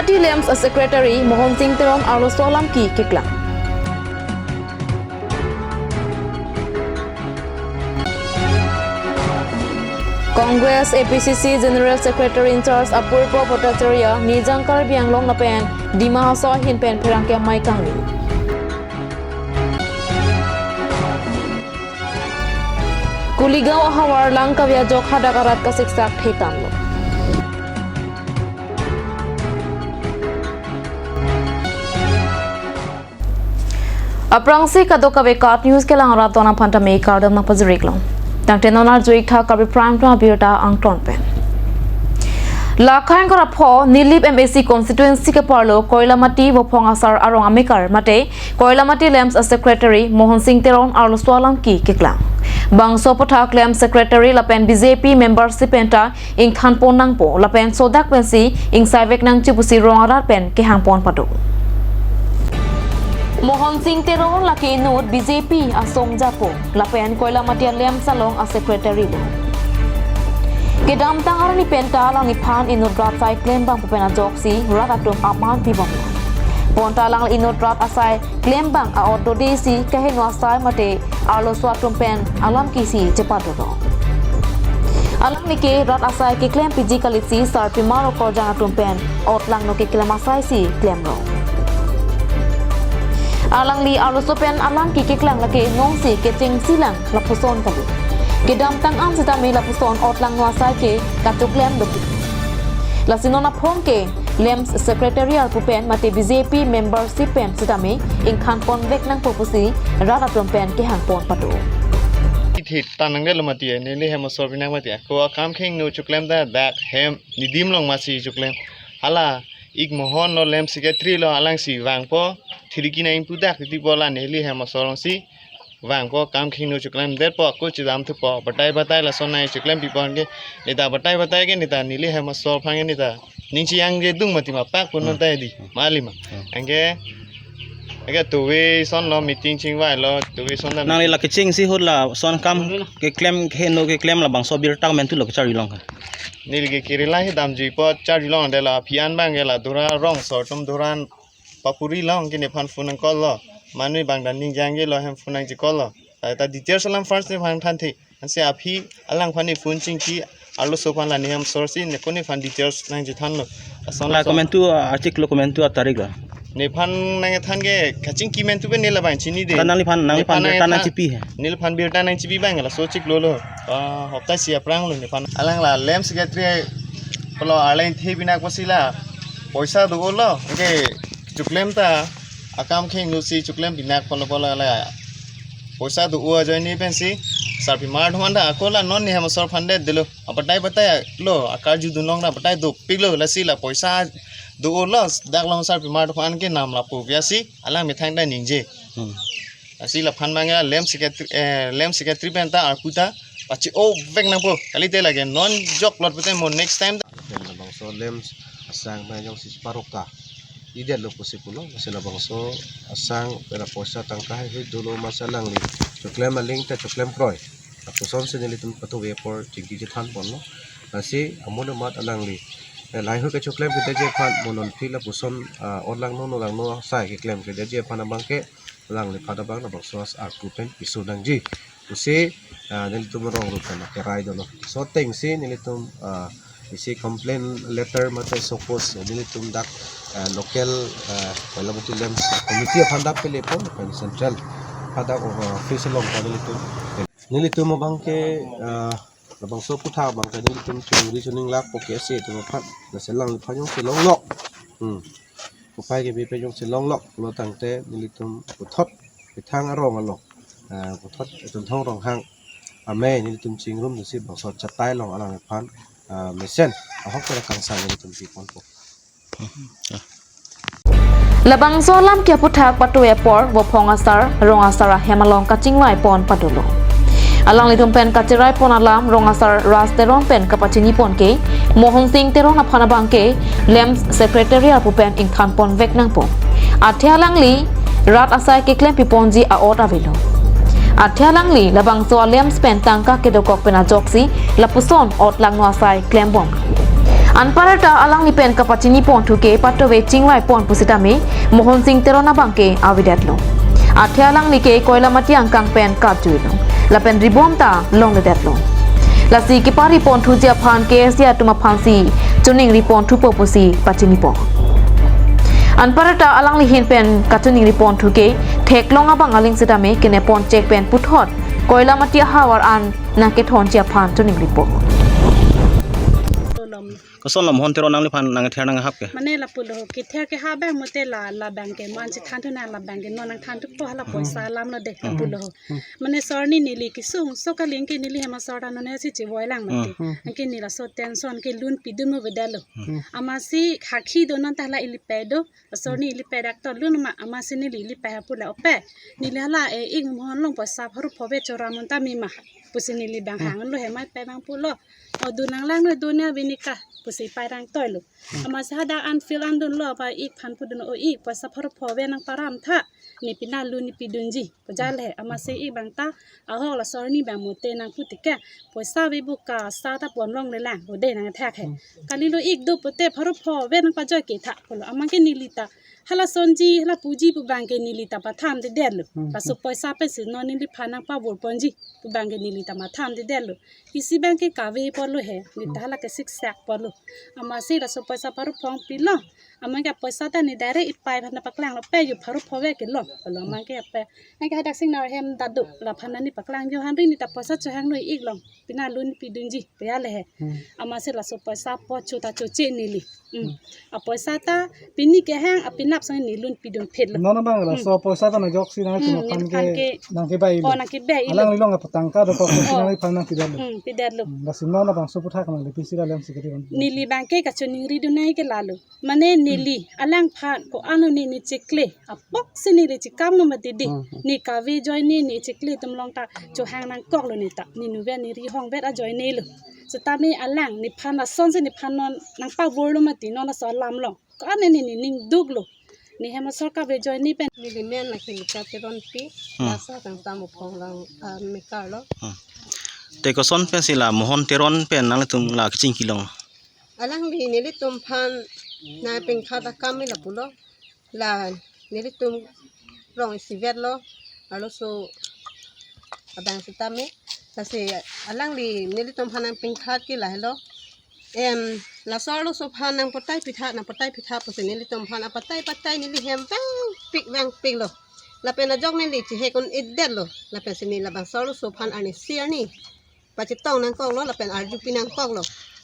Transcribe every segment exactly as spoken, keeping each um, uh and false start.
T LAMPS Secretary Mohan Singh Teron arloso alam ke keklang. Congress A P C C General Secretary in charge Apurba Bhattacharya Nijang Karbi Anglong lapen Dima Hasao ahin pen pherangke amei kangni. Kuligaon ahavar lang kave ajok hadak arat kasiksak thetanlo. Aphrangsi kadokave KAT News kelang arat donang aphan tame kardom nangpajir-iklo. Tangte non arju-ik tha Karbi Prime Time abirta angton pen. Lakha ingkoi ra pho Nilip M A C constituency ke-arlo Koilamati Vophong Asar arong amekar mate Koilamati LAMPS Secretary Mohan Singh Teron arloso alam ke keklang. Bangso aphuthak LAMPS Secretary lapen B J P membership pen ta ingthan pon nangpo lapen sodak pensi ingsaivek nangji pusi rong arat pen kehang pon pado. Mohan Singh Teron lake inut B J P asong japo lapen Koilamati a-LAMPS along a-secretary lo. Kedamtang arni pen ta alangliphan inut rat asai klem abang pu pen ajoksi rat atum aman pibom. Bonta alangli inut rat asai klem abang a-ot dodesi kaheno asai mate arloso atum pen alam ke isi chepadolo. Alangli ke rat asai keklem piji kali si sarpimar okorjang atum pen ot langno keklem asai si klemlo. Alangli arloso pen alam ke keklang lake nonsi kechengsi lang lapuson kali. Kedamtang an sitame lapuson ot langno asai ke kachoklem dopik. Lasi non aphong ke LAMPS Secretary arpu pen mate B J P membership pen sitame ingthan ponvek nangpo pusi rat atum pen kehang pon pado. Ithit tanang delo mati, neli hem asor pinak mati. Ako akam khengno choklem ta dak hem nidim along masi choklem. Hala ik Mohan lo LAMPS Secretary lo alangsi vangpo, thiriki nang pudak titi po la neli hem asor alongsi vangpo, kam khengno choklemdetpo, ako chedam thupo, batai batai lason nang choklem pipon ke, neta batai batai ke neta neli hem asor aphan ke neta ning chiyang je dung mati ma pak pun non ta di, mali ma. Anke, anke tuve son lo meeting chingvai lo, tuve son ta. Nangli la kechengsi ahut lason akam keklem, heno keklem labangso abirta komantu lo kecharli long ka? Neli ke kiri la hi damjuipo charli long de la aphi an abang ke la Dura rong asor atum Dura papuri long ke nephan phone nang call lo. Manu abang dan ningjang ke lo hem phone nang che call lo. Ta, ta details alam first nephan thanthe. Ansi aphi alangphan ne phone chingki arloso aphan la ne hem asor si ne ko nephan details nang chethanlo. Ason la ason. Komantu, ah, achiklo komantu atarik la. Nephan nang than ke kachingki komantu pen ne labang chini de. Ta nangliphan, nangliphan nephan birta nang nang chipi he. Neliphan birta nang chipi abang laso chiklo lo. Ah, hopta isi aphrang lo nephan. Alang la LAMPS Secretary pulo arleng the pinak pusi la poisa do-olo, anke choklem ta akam khengno si choklem pinak pulo pulo la poisa do-o ajoine pensi sarpimar atum an ta ako la non ne hem asor aphan det delo. Abatai batai lo, akarju dun long ta batai dopik lo, lasi la poisa do-olo, dak along sarpimar atum an ke nam lapu biasi alang methang ta ningje. Hmm. Lasi laphan abang ya LAMPS Secretary, eh, LAMPS Secretary pen ta arpu ta pachi-ovek nangpo. Kalite lake non jok lot pute mo next time ta. Pen labangso LAMPS asang pen jongsi parok ta idet lo pusi pulo. Lasi labangso asang pen apoisa tangka hai hai dolo masa alangli choklem aling ta choklem kroi. Lapuson si nelitum pathu apor chingki chethan ponlo. Lasi amonit amat alangli, eh, lahai hui kechoklem kedetji aphan mo non aphi lapuson, ah, ot langno no langno asai keklem kedetji aphan abang ke alangliphan abang labangso arpu pen piso nangji pusi, ah, nelitum rong rup pen kerai dolo. So atengsi nelitum, ah, isi complaint letter mate suppose nelitum dak, ah, local, ah, Koilamati LAMPS committee aphan dak pele pon pen central hadak, oh, office along ta nelitum. Nelitum abang ke, ah, labangso aphuthak abang ke nelitum chuningri chuninglakpo ke ase atum aphan. Lasi alangliphan jongsi longlok. Hmm. Kopai kebi pen jongsi longlok pulo tangte nelitum puthot methang arong along, ah, puthot Tunthong Ronghang amei nelitum chingrum dunsi bangso chatai along alangliphan, ah, mesen ahok pen kangsam nelitum pi ponpo. Labangso alam ke aphuthak pathu apor Vophong Asar, Rong Asar ahem along kachingvai pon padolo. Alanglitum pen kacherai pon alam Rong Asar Ras Teron pen kapachini pon ke, Mohan Singh Teron aphan abang ke LAMPS Secretary arpu pen ingthan ponvek nangpo. Athe alangli rat asai keklem piponji a-ot avelo. Athe alangli labangso a-LAMPS pen tangka kedokok pen ajoksi lapuson ot langno asai klembom. Anparta alangli pen kapachini ponthu ke patove chingvai pon pusitame Mohon Sing Teron abang ke avedetlo. Athe alangli ke Koilamati angkang pen katjuilo. Lapen ribom ta longledetlo. Lasi kepari ponthuji aphan K S D atum aphansi choningri ponthupo pusi pachinipo. Anparta alangli ahin pen kachoningri ponthu ke theklong abang aling sitame kene ponchek pen puthot Koilamati ahavar an nangkethonji aphan choningripo. Koson lo Mohon Teron nangliphan nangther nanghap ke? Mane lapulo, kether kehap abang mate la, labang ke mo-an si thanthu nang, labang ke non nangthanthupo, hala poisa alam lo de, lapulo. Mane sorni neli kesung, so kaling ke neli hem asor ta non hesi chevoi lang mati. Anke neli laso tension ke loan pidun mo bedalo. Amatsi hakhi do non ta hala ili pado, sorni ili pedak to loan ma, amatsi neli ili pe hapu la ope. Neli hala e ik mohon long poisa pharo phove chora mon ta mima. Pusi neli bang hanglo, hemai pe bang pulo. O do nanglang no do ne abinika pusi pai rang toilo. Amatsi hadak an feel an dunlo, pa ik phan pudun, o ik poisa pharo phove nangparam tha. Ne pina loan ne pidunji. Pajal he, amatsi ik bang ta ahok la sorni bang mate nangpu tike. Poisa ave bu ka sa ta pon longlelang, o de nangthak he. Kalilo ik do pute pharo phove nangpajoi ke tha pulo. Amat ke neli ta hala sonji, hala puji pu bang ke neli ta pathamdedetlo. Laso poisa pensi non neliphan nangpavor ponji pu bang ke neli ta mathamdedetlo. Isi bang ke kave pulo he, neli ta hala ke siksak pulo. Amatsi laso poisa pharo phong pilo. Amat ke poisa ta ne direct ipai aphan paklanglo, pe yo pharo phove ke lo pulo, amat ke pe. Anke hadak sing nar hem dadu, laphan ne paklang yo hanri ne ta poisa chohanglo ik long. Pina loan pidunji, paya le he. Amatsi laso poisa po cho ta choche neli. Apoisa ta pini kehang apinap sang ne loan pidun phitlo. Non abang laso poisa ta nangjoksi nang Hmm, chuma pan neli pan ke ke nangkebai o lo. Nangkebai lo. Alangli long apa tangka do kok si nangphan nangpidetlo. Hmm, pidetlo. Hmm, lasi non abang so puthak nangli pisi la lem si kedi bang. Neli bang ke kachoningri dun nai ke lalo. Mane neli alangphan ko-an ne ne chekle. Apotsi neli chekam lo mati di. Hmm, hmm. Ne kave ajoine ne chekle atum long ta chohang nangkoklo ne ta. Ne nuve ne rihong vet ajoine lo. Setame alang nephan asonsi nephan non nangpavor lo mati non laso alam long. Ko-an ne ne ning duklo. Ne hem asor kave ajoine pen. Neli men la Khemika Teronpi, Hmm. Lasa Tangta Muphong lang, ah, mekar lo. Hmm. Te koson pensi la Mohon Teron pen nanglitum la kachingki long? Alangli nelitum aphan nangpingkhat akam lapulo. La nelitum rong isivet lo. Arloso abang sitame. Lasi alangli nelitum aphan nangpingkhat ke lahelo. Em, laso arloso aphan nangpatai pitha, nangpatai pitha pusi nelitum aphan apatai patai neli hem vangpik vangpik lo. Lapen ajok neli chehek un-edetlo. Lapensi ne labangso arloso aphan arnisi arni pachetong nangkoklo, lapen arjupi nangkoklo.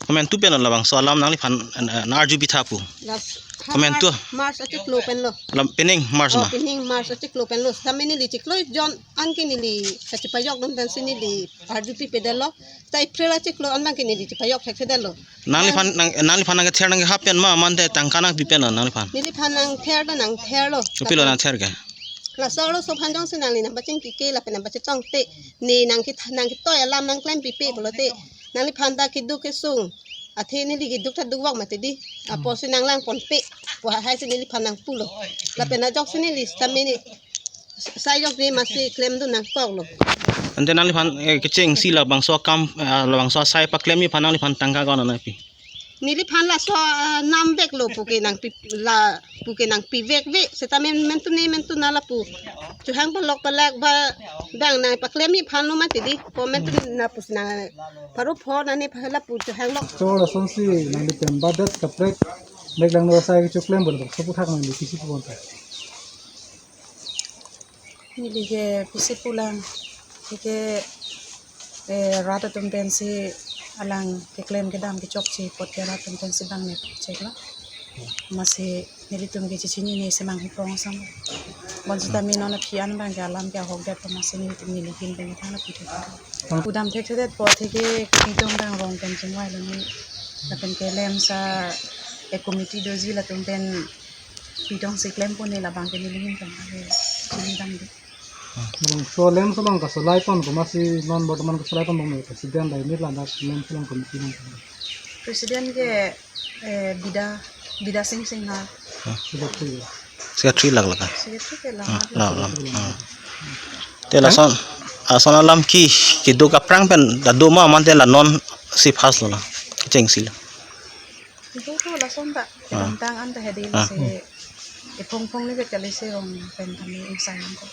Komantu pen labangso alam nangliphan, eh, nang-arjupi tha pu? Las-, ha Komantu? March, March achiklo pen lo. Lam pening March Oh, ma? Pening March achiklo pen lo. Setame neli chiklo jon anke neli kachepajok dun pensi neli arjupi pedetlo. Ta April achiklo an bang ke neli chepajok thekthedetlo. Nangliphan, nang, nangliphan nangkether nangkehap pen ma, mante tangka nangpi pen lo nangliphan? Neliphan nangther ta nangther lo. Kopilo nangther ke? Laso arloso aphan jongsi nangli nangpachingki ke lapen nangpachetong te, ne nangketha-, nangketoi alam nangklempipe pulote, nangliphan ta keduk kesung, athe neli keduk ta dukvok mati di. Apotsi nanglang ponpe pu haisi neliphan nangpulo. Lapen ajoksi neli setame ne sai jok de masi klemdun nangkoklo. Ante nangliphan, eh, kechengsi labangso akam, eh, labangso asai paklemji aphan nangliphan tangka ko-an nangpi? Neliphan laso, ah, namveklo puke nangpi, la puke nangpivekve. Setame mentu ne mentu na lapu chohang palok palak ba bang nangpaklemji aphan lo mati di. Ko mentu na pusi nang pharo pho na ne pha lapu chohanglo. Chor asonsi nangli pembadet kaprek mek lang no asai kechoklem bor bor so puthak nangli pisi pu bonta. Neli ke pisi pulang, neli ke, eh, rat atum pensi alang keklem kedam kechokche apot ke rat atum pensi bang ne cheklo. Amatsi nelitum ke chechinine semang hiprong sang. Bonsita mi non aphi an bang ke alam ke ahokdet amatsi nelitum neli ahin pen thang aphi thek. Pudam thekthedet apot ke pitong bang rong pen chingvai lo ne. Lapen ke lem sa e committee doji latum pen pitongsi klem pon ne labang ke neli ahin pen chini dam di. Labangso lem so bang kasolai pon komatsi non bortoman kasolai pon bang president dai mit ladak lem so bang committee bang. President ke, eh, Bida, Bida Sing Singha. Secretary. Secretary lak lak. Secretary ke la. Ah, la, la. Ah. Te lason, ason alam ke, keduk aphrang pen dadu ma mante la non si first lo la. Kechengsi lo. Sonta, ah, kedamtang anta hedi, ah, si, hmm, iphong phong ni bet kali si rong pen kami insai nangkok.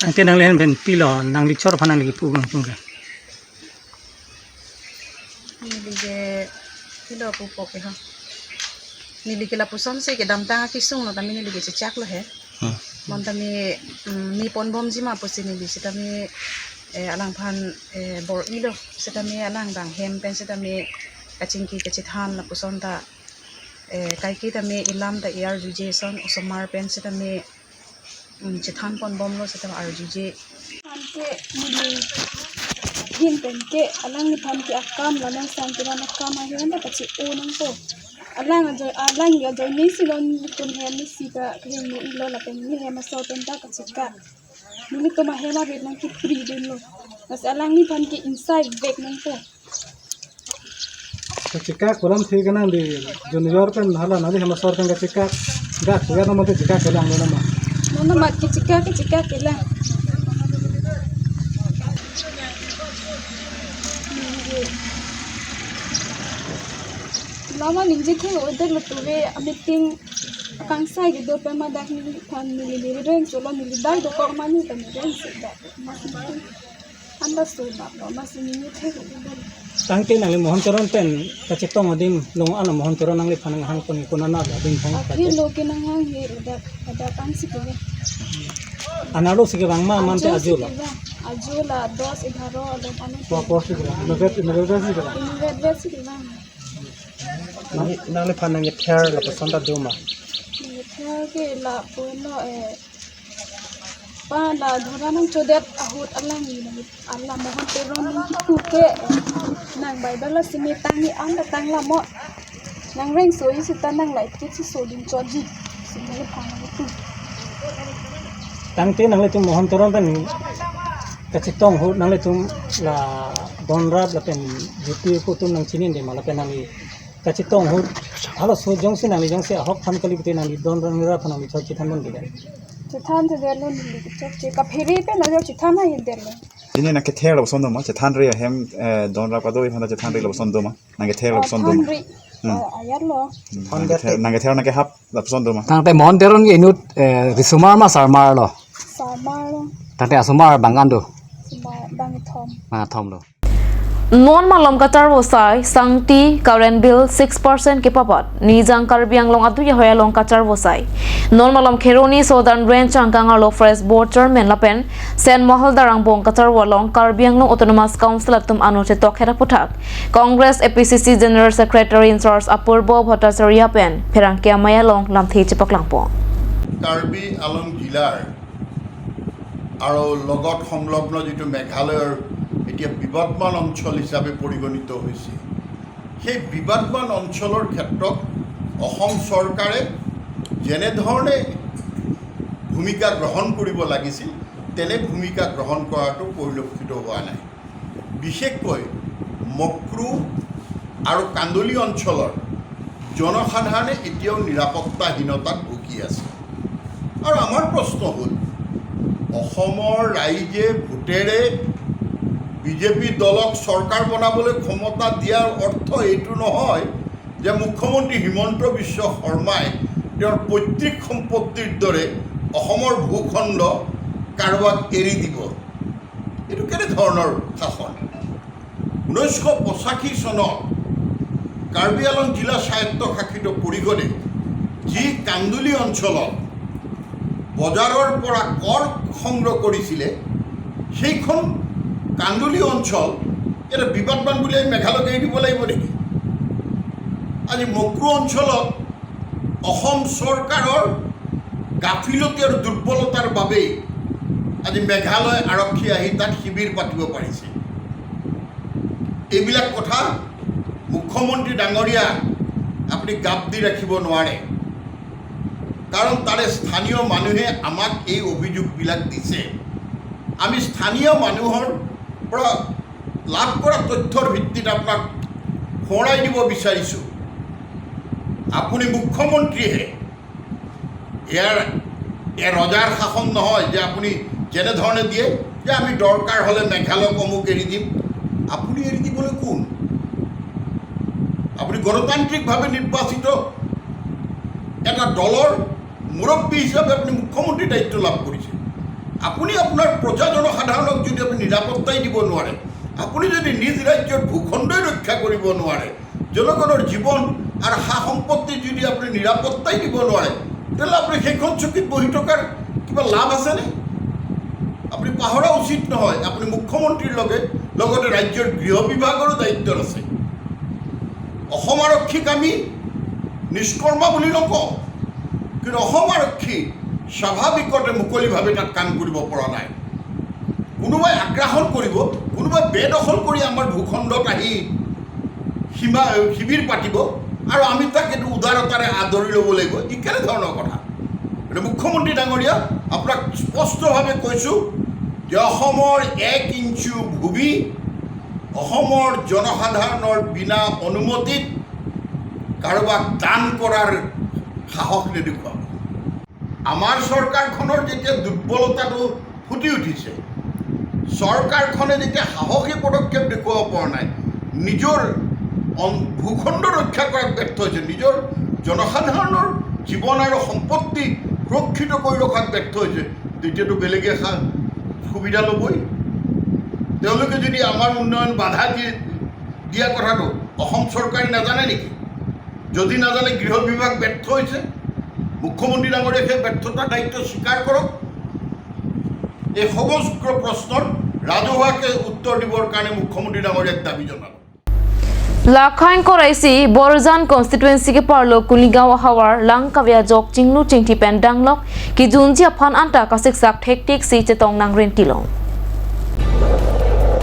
Ante nangli han pen pilo, nangli chor aphan nangli kipu kangtung ke? Neli ke pilo pupo ke ha. Neli ke lapuson si kedamtang akesung lo tame neli ke chechak lo he. Hmm. Bonta mi, mm, mi ponbomji ma pusi neli sitame, eh, alangphan, eh, bor-ilo sitame alang dang hem pen sitame kachingki kachethan lapuson ta, eh, kaike tame ilam ta i-arjuje ason osomar pen sitame, mm, chethan ponbomlo sitame arjuje. Anke neli hin pen ke alangliphan ke akam la nang sang kiran akam ahi anta kachi-o nangpo. Alang ajoine, alang ajoine si lo nelitum hem isi ka kehingno-ilo lapen neli hem asor pen ta kachikak. Nelitum ahem abit nangkipridunlo. Lasi alangliphan ke insai vek nangpo. Kachikak kolam thik nang di junior pen hala nangli hem asor pen kachikak. Gak kuya nama tu chikak kelang lo nama. Nama mat kachikak, kachikak kelang. Lama ningje ke order lo tuve a meeting akangsai kedo pen ma dak neliphan neli reng solo neli dai dokok mani ta neli reng si dak. Anda so dak lo masi ningje ke order. Tangte nangli Mohon Teron pen kachetong adim long ana Mohon Teron nangliphan nanghang pon kunana adim phong. Akhir lo ke nanghang he dak dak ang si ke. Analo si kevang ma mante ajo lo. Ajo la dos egharo lo ano. Wa pos si kevang. Inutvet inutvet si kevang. Inutvet si kevang. Nang nangliphan nangkether lapuson ta do ma? Nangkether ke lapu-an lo, eh, pa la dhora nangchodet ahut alang ni nang ala Mohon Teron nangkipu ke, eh, nang Bible la simi tangni an ta tanglo mo. Nang reng so-i sita nang lai kit si sodun choji. Simi le pang itu. Tangte nanglitum Mohon Teron pen kachetong ahut nanglitum la donrap lapen juti atum nangchini de ma lapen nangli kachetong ahut halaso jongsi nangli jongsi ahok than kali pute nangli donrap nangli choi chethan dun de? Chethan te detlo neli chokche kaphere pen ajo chethan ahin detlo. Pini nangkether lapuson do ma? Chethanri ahem, eh, donrap kadoi aphan chethanri lapuson do ma? Nangkether lapuson do ma? Thanri. Hmm. Oh, ayat lo. Hmm, nangkether, nangkether nangkehap lapuson do ma? Tangte Mohon Teron ke inut, eh, risomar ma sarmar lo? Sarmar lo. Tangte asomar bang an do? Sumar bang thom. Bang thom lo. Non malom kacharvosai, sangti, current bill six percent kepapat. Nijang Karbi Anglong adui ahoi along kacharvosai. Non malom Kheroni Southern Range angkang arlo Forest Board Chairman lapen Sen Mohalder angbong kacharvo along Karbi Anglong Autonomous Council atum ano chetok hera puthak Congress A P C C General Secretary in charge Apurbo Bhattacharya pen pherangke amei along lamthe chepaklangpo. Karbi আংলং জিলাৰ আৰু লগত সংলগ্ন যিটো মেঘালয়ৰ এতিয়া বিবাদমান অঞ্চল হিচাপে পৰিগণিত হৈছে, সেই বিবাদমান অঞ্চলৰ ক্ষেত্ৰত অসম চৰকাৰে যেনেধৰণে ভূমিকা গ্ৰহণ কৰিব লাগিছিল, তেনে ভূমিকা গ্ৰহণ কৰাটো পৰিলক্ষিত হোৱা নাই। বিশেষকৈ মক্ৰু আৰু কান্দুলি অঞ্চলৰ জনসাধাৰণে এতিয়াও নিৰাপত্তাহীনতাত ভুগি আছে। আৰু আমাৰ প্ৰশ্ন হ'ল, অসমৰ ৰাইজে ভোটেৰে বিজেপি দলক চৰকাৰ বনাবলৈ ক্ষমতা দিয়াৰ অৰ্থ এইটো নহয় যে মুখ্যমন্ত্ৰী হিমন্ত বিশ্ব শৰ্মাই তেওঁৰ পৈতৃক সম্পত্তিৰ দৰে অসমৰ ভূখণ্ড কাৰোবাক এৰি দিব। এইটো কেনেধৰণৰ শাসন? ঊনৈছশ পঁচাশী চনত কাৰ্বি আংলং জিলা স্বায়ত্তশাসিত পৰিষদে যি কান্দুলি অঞ্চলত বজাৰৰ পৰা কৰ সংগ্ৰহ কৰিছিলে, সেইখন কান্দুলি অঞ্চল এতিয়া বিবাদমান বুলি আমি মেঘালয়ক এৰি দিব লাগিব নেকি? আজি মক্ৰু অঞ্চলত অসম চৰকাৰৰ গাফিলতি আৰু দুৰ্বলতাৰ বাবেই আজি মেঘালয় আৰক্ষী আহি তাত শিবিৰ পাতিব পাৰিছে। এইবিলাক কথা মুখ্যমন্ত্ৰী ডাঙৰীয়া আপুনি গাপ দি ৰাখিব নোৱাৰে, কাৰণ তাৰে স্থানীয় মানুহে আমাক এই অভিযোগবিলাক দিছে। আমি স্থানীয় মানুহৰ পৰা লাভ কৰা তথ্যৰ ভিত্তিত আপোনাক সোঁৱৰাই দিব বিচাৰিছোঁ। আপুনি মুখ্যমন্ত্ৰীহে, ইয়াৰ এ ৰজাৰ শাসন নহয় যে আপুনি যেনেধৰণে দিয়ে যে আমি দৰকাৰ হ'লে মেঘালয়ক অমুক এৰি দিম। আপুনি এৰি দিবলৈ কোন? আপুনি গণতান্ত্ৰিকভাৱে নিৰ্বাচিত এটা দলৰ মুৰব্বী হিচাপে আপুনি মুখ্যমন্ত্ৰী দায়িত্ব লাভ কৰিছে। আপুনি আপোনাৰ প্ৰজা জনসাধাৰণক যদি আপুনি নিৰাপত্তাই দিব নোৱাৰে, আপুনি যদি নিজ ৰাজ্যৰ ভূখণ্ডই ৰক্ষা কৰিব নোৱাৰে, জনগণৰ জীৱন আৰু সা সম্পত্তি যদি আপুনি নিৰাপত্তাই দিব নোৱাৰে, তেতিয়াহ'লে আপুনি সেইখন চকীত বহি থকাৰ কিবা লাভ আছেনে? আপুনি পাহৰা উচিত নহয়, আপুনি মুখ্যমন্ত্ৰীৰ লগে লগতে ৰাজ্যৰ গৃহ বিভাগৰো দায়িত্বত আছে। অসম আৰক্ষীক আমি নিষ্কৰ্মা বুলি নকওঁ, কিন্তু অসম আৰক্ষী স্বাভাৱিকতে মুকলিভাৱে তাত কাম কৰিব পৰা নাই। কোনোবাই আগ্ৰাসন কৰিব, কোনোবাই বেদখল কৰি আমাৰ ভূখণ্ডত আহি সীমা শিবিৰ পাতিব আৰু আমি তাক এইটো উদাৰতাৰে আদৰি ল'ব লাগিব, ই কেনেধৰণৰ কথা? গতিকে মুখ্যমন্ত্ৰী ডাঙৰীয়া, আপোনাক স্পষ্টভাৱে কৈছোঁ যে অসমৰ এক ইঞ্চিও ভূমি অসমৰ জনসাধাৰণৰ বিনা অনুমতিত কাৰোবাক দান কৰাৰ সাহস নেদেখুৱাব। আমাৰ চৰকাৰখনৰ যেতিয়া দুৰ্বলতাটো ফুটি উঠিছে, চৰকাৰখনে যেতিয়া সাহসী পদক্ষেপ দেখুৱাব পৰা নাই, নিজৰ অন- ভূখণ্ড ৰক্ষা কৰাত ব্যৰ্থ হৈছে, নিজৰ জনসাধাৰণৰ জীৱন আৰু সম্পত্তি সুৰক্ষিত কৰি ৰখাত ব্যৰ্থ হৈছে, তেতিয়াতো বেলেগে সা- সুবিধা ল'বই। তেওঁলোকে যদি আমাৰ উন্নয়ন বাধা দি- দিয়া কথাটো অসম চৰকাৰে নাজানে নেকি? যদি নাজানে, গৃহ বিভাগ ব্যৰ্থ হৈছে, মুখ্যমন্ত্ৰী ডাঙৰীয়া সেই ব্যৰ্থতাৰ দায়িত্ব স্বীকাৰ কৰক। এই সমগ্ৰ প্ৰশ্নৰ ৰাজহুৱাকৈ উত্তৰ দিবৰ কাৰণে মুখ্যমন্ত্ৰী ডাঙৰীয়াক দাবী জনালোঁ। Lakhang koraisi Borjan constituency keparlo Kuligaon ahavar lang kave ajok chinglu chingthi pen danglok kejunji aphan anta kasiksak thektik si chetong nangrentilong.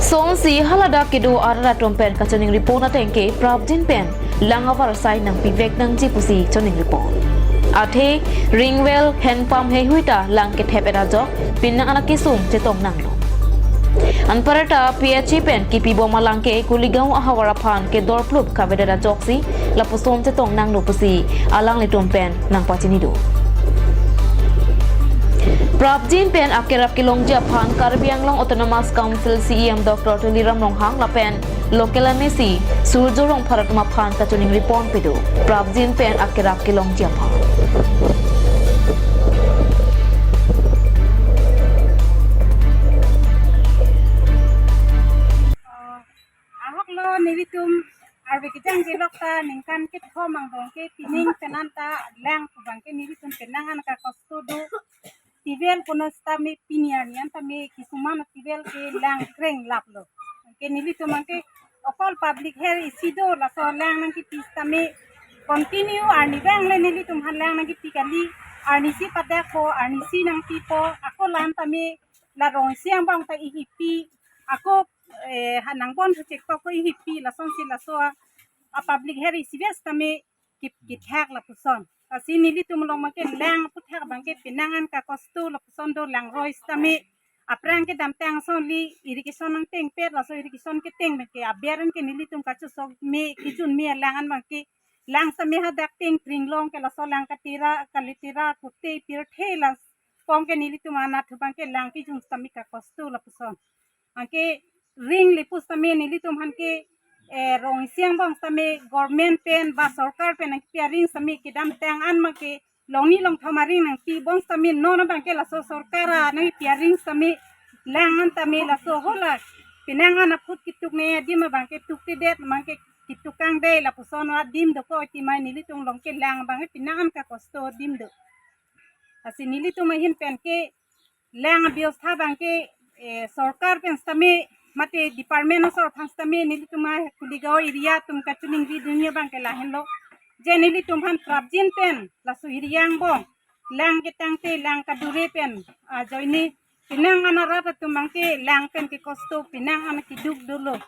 Sonsi haladak kedo arat atum pen kachiningri pon ateng ke prapjin pen lang ahavar asai nangpivek nangji pusi chiningri pon. Athe ring well, hand pump heihui ta lang kethep-et ajok penang an akesung chetong nanglo. Anparta P H E pen kepibom alang ke Kuligaon ahavar aphan kedorplup kavedet ajoksi lapuson chetong nanglo pusi alanglitum pen nangpachini do. Prapjin pen akerap kelongji aphan Karbi Anglong Autonomous Council C E M Doctor Tuliram Ronghang lapen local M A C Surjya Rongphar atum aphan kachiningri ponpe do. Prapjin pen akerap kelongji aphan. Ahok lo, nelitum arve kejang kelok ta ningkan kethom angbong ke pining pen anta lang pu abang ke nelitum penang an kakosto do. Tibel kono sitame pini arni an tame kisuman tibel ke lang kreng laplo. Ke nelitum abang ke okol public hearing isi do, laso lang nangkipi sitame continue arni abang le nelitum aphan lang nangkipi kali, arnisi padakpo, arnisi nangpipo, ako la-an tame la rong isi angbong ta ihipi, ako, eh, ha nangbon hu chekpo ko ihipi, lasonsi laso a, a public hearing isi ves tame ki, kithak lapuson. Lasi nelitum along abang ke lang aputhak abang ke penang an kakosto lapuson do, lang roi sitame aphrang kedamtang ason le irrigation nangtengpet, laso irrigation keteng abang ke aber an ke nelitum kachesok me, kejun me alang an abang ke lang sitame hadak teng pringlong ke laso lang katera, kalitera, kute pirthe la pong ke nelitum anatthu abang ke lang kejun sitame kakosto lapuson. Anke ring le pu sitame nelitum aphan ke, eh, rong isi angbong sitame government pen ba sorkar pen nangkipi aring sitame kedamtang an abang ke longni longthom aring nangpibom sitame non abang ke laso sorkar a nangkipi aring sitame lang an tame laso hala penang an aput ketuk ne adim abang ke tuktedet abang ke ketukang de lapuson adim do ko, timai nelitum along ke lang abang ke penang an kakosto adim do. Lasi nelitum ahin pen ke lang abiosta abang ke, eh, sorkar pen sitame mate department asor aphan sitame nelitum a Kuligaon area atum kachiningri dunji abang ke lahenlo. Je nelitum aphan prapjin pen laso area angbong lang ketangte lang kadure pen ajoine penang an arat atum abang ke lang pen kekosto, penang an keduk dolo.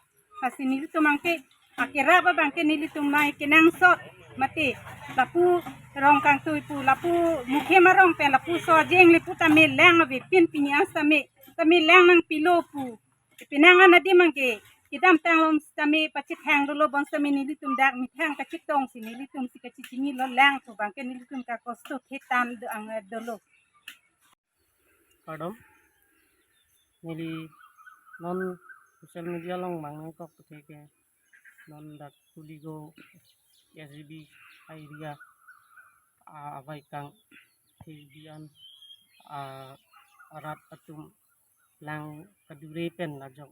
Lasi nelitum abang ke akerap abang ke nelitum mai kenangsot mate lapu rong kangtui pu, lapu mukhe marong pen lapuson ajeng le pu tame lang avepin, pini an sitame, sitame lang nangpilo pu penang an adim abang ke kedamtang along sitame pachethang dolo, bonsitame nelitum dak methang kachetongsi nelitum si kachechinilo, lang pu abang ke nelitum kakosto thetan do ang dolo. Kardom. Neli non social media along mang nangkok puthe ke non dak Kuligaon S G B area, ah, avai kangthir an, ah, arat atum lang kadure pen lajok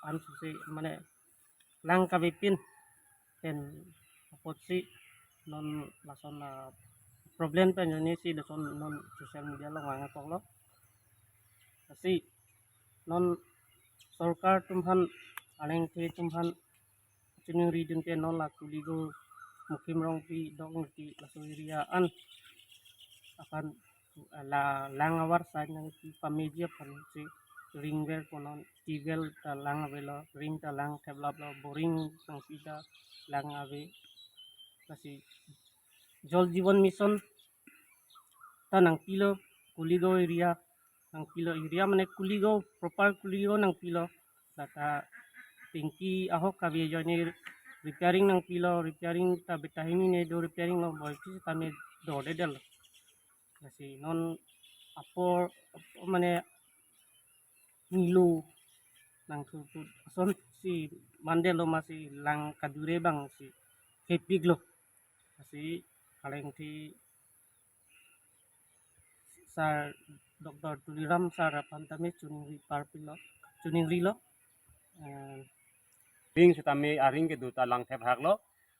an susi mane lang kavepin pen apotsi non lason, ah, problem pen ajoine si lason non social media along vang-iklo. Lasi non sorkar atum aphan, alangli atum aphan chiningri dunke non la Kuligaon Mukim Rongpi Dongti laso area an aphan la lang avarsai nangkepameji aphansi ring ver ponon, tubewell ta lang avelo, ring ta lang theplaplo, boring nangpi ta lang ave. Lasi Jal Jeevan Mission ta nangpilo, Kuligaon area nangpilo, area mane Kuligaon, proper Kuligaon nangpilo. Lata tengki ahok kave ajoine repairing nangpilo, repairing ta beta hini ne do repairing lo, boi pisi tame dodedetlo. Lasi non apor, apor mane nilo nangthurthur asonsi mandetlo, masi lang kadure abangsi kepiklo. Lasi alangli sir Doctor Tuliram sir aphan tame chiningri parpilo, chiningrilo. Eh, ring sitame aring kedo ta lang thep haklo.